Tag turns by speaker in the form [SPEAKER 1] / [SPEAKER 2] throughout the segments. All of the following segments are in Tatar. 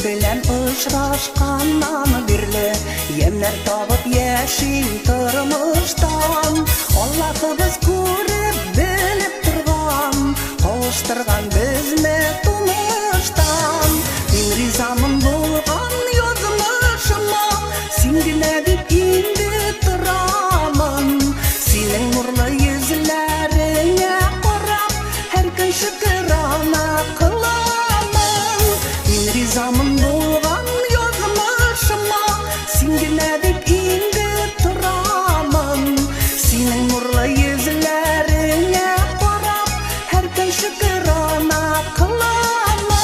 [SPEAKER 1] Белән очрашканнан бирле ямьнәр табып яшим тормыштан. Аллаһыбыз күреп белеп торган, кавыштырган безне тумыштан. Мин ризамын булган язмышыма, син генә дип инде торамын. Синең нурлы йөзләреңә карап, һәр көн шөкерана кыламын. Мин ризамын булган язмышыма, син генә дип инде торамын. Синең нурлы йөзләреңә карап, һәр көн шөкерана кыламын.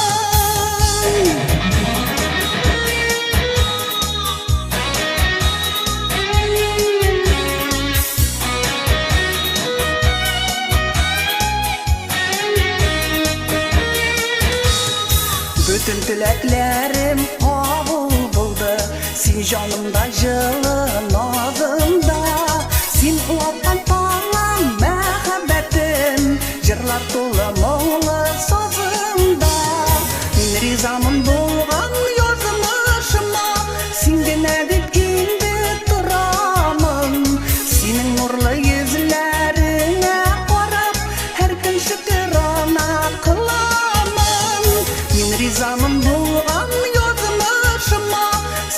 [SPEAKER 1] Бөтен теләкләрем кабул булды, син җанымда җылы назыңда. Син уаткан таңым, мәхәббәтем, җырлар тулы моңлы сазыңда. Мин ризамын булган язмышыма, син генә дип инде торамын. Синең нурлы йөзләреңә карап, һәр көн шөкерана кыламын. Мин ризамын булган язмышыма,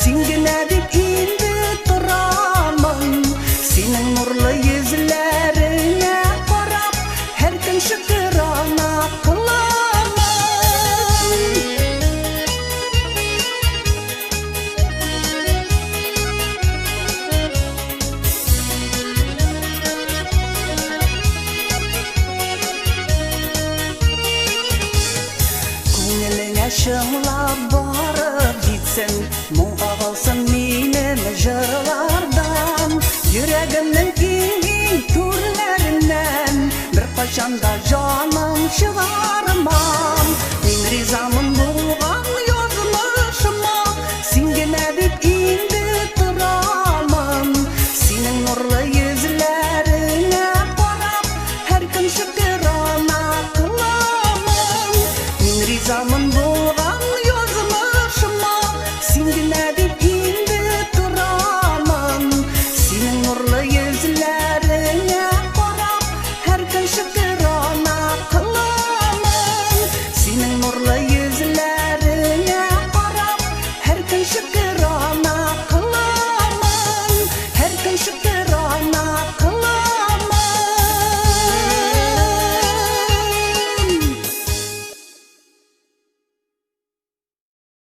[SPEAKER 1] син генә дип инде торамын. Синең нурлы йөзләреңә карап, һәр көн шөкерана кыламын. Күңелеңә чыңлап барып җитсен, моң агылсын минем җырлардан. Йөрәгемнең иң-иң түрләреннән беркайчан да җаным чыгармам. Мин ризамын булган язмышыма, син генә дип инде торамын. Синең нурлы йөзләреңә карап, һәр көн шөкерана кыламын. Мин ризамын булган язмышыма, син генә дип инде торамын. Синең нурлы йөзләреңә карап, һәр көн шөкерана кыламын. Синең нурлы йөзләреңә карап, һәр көн шөкерана.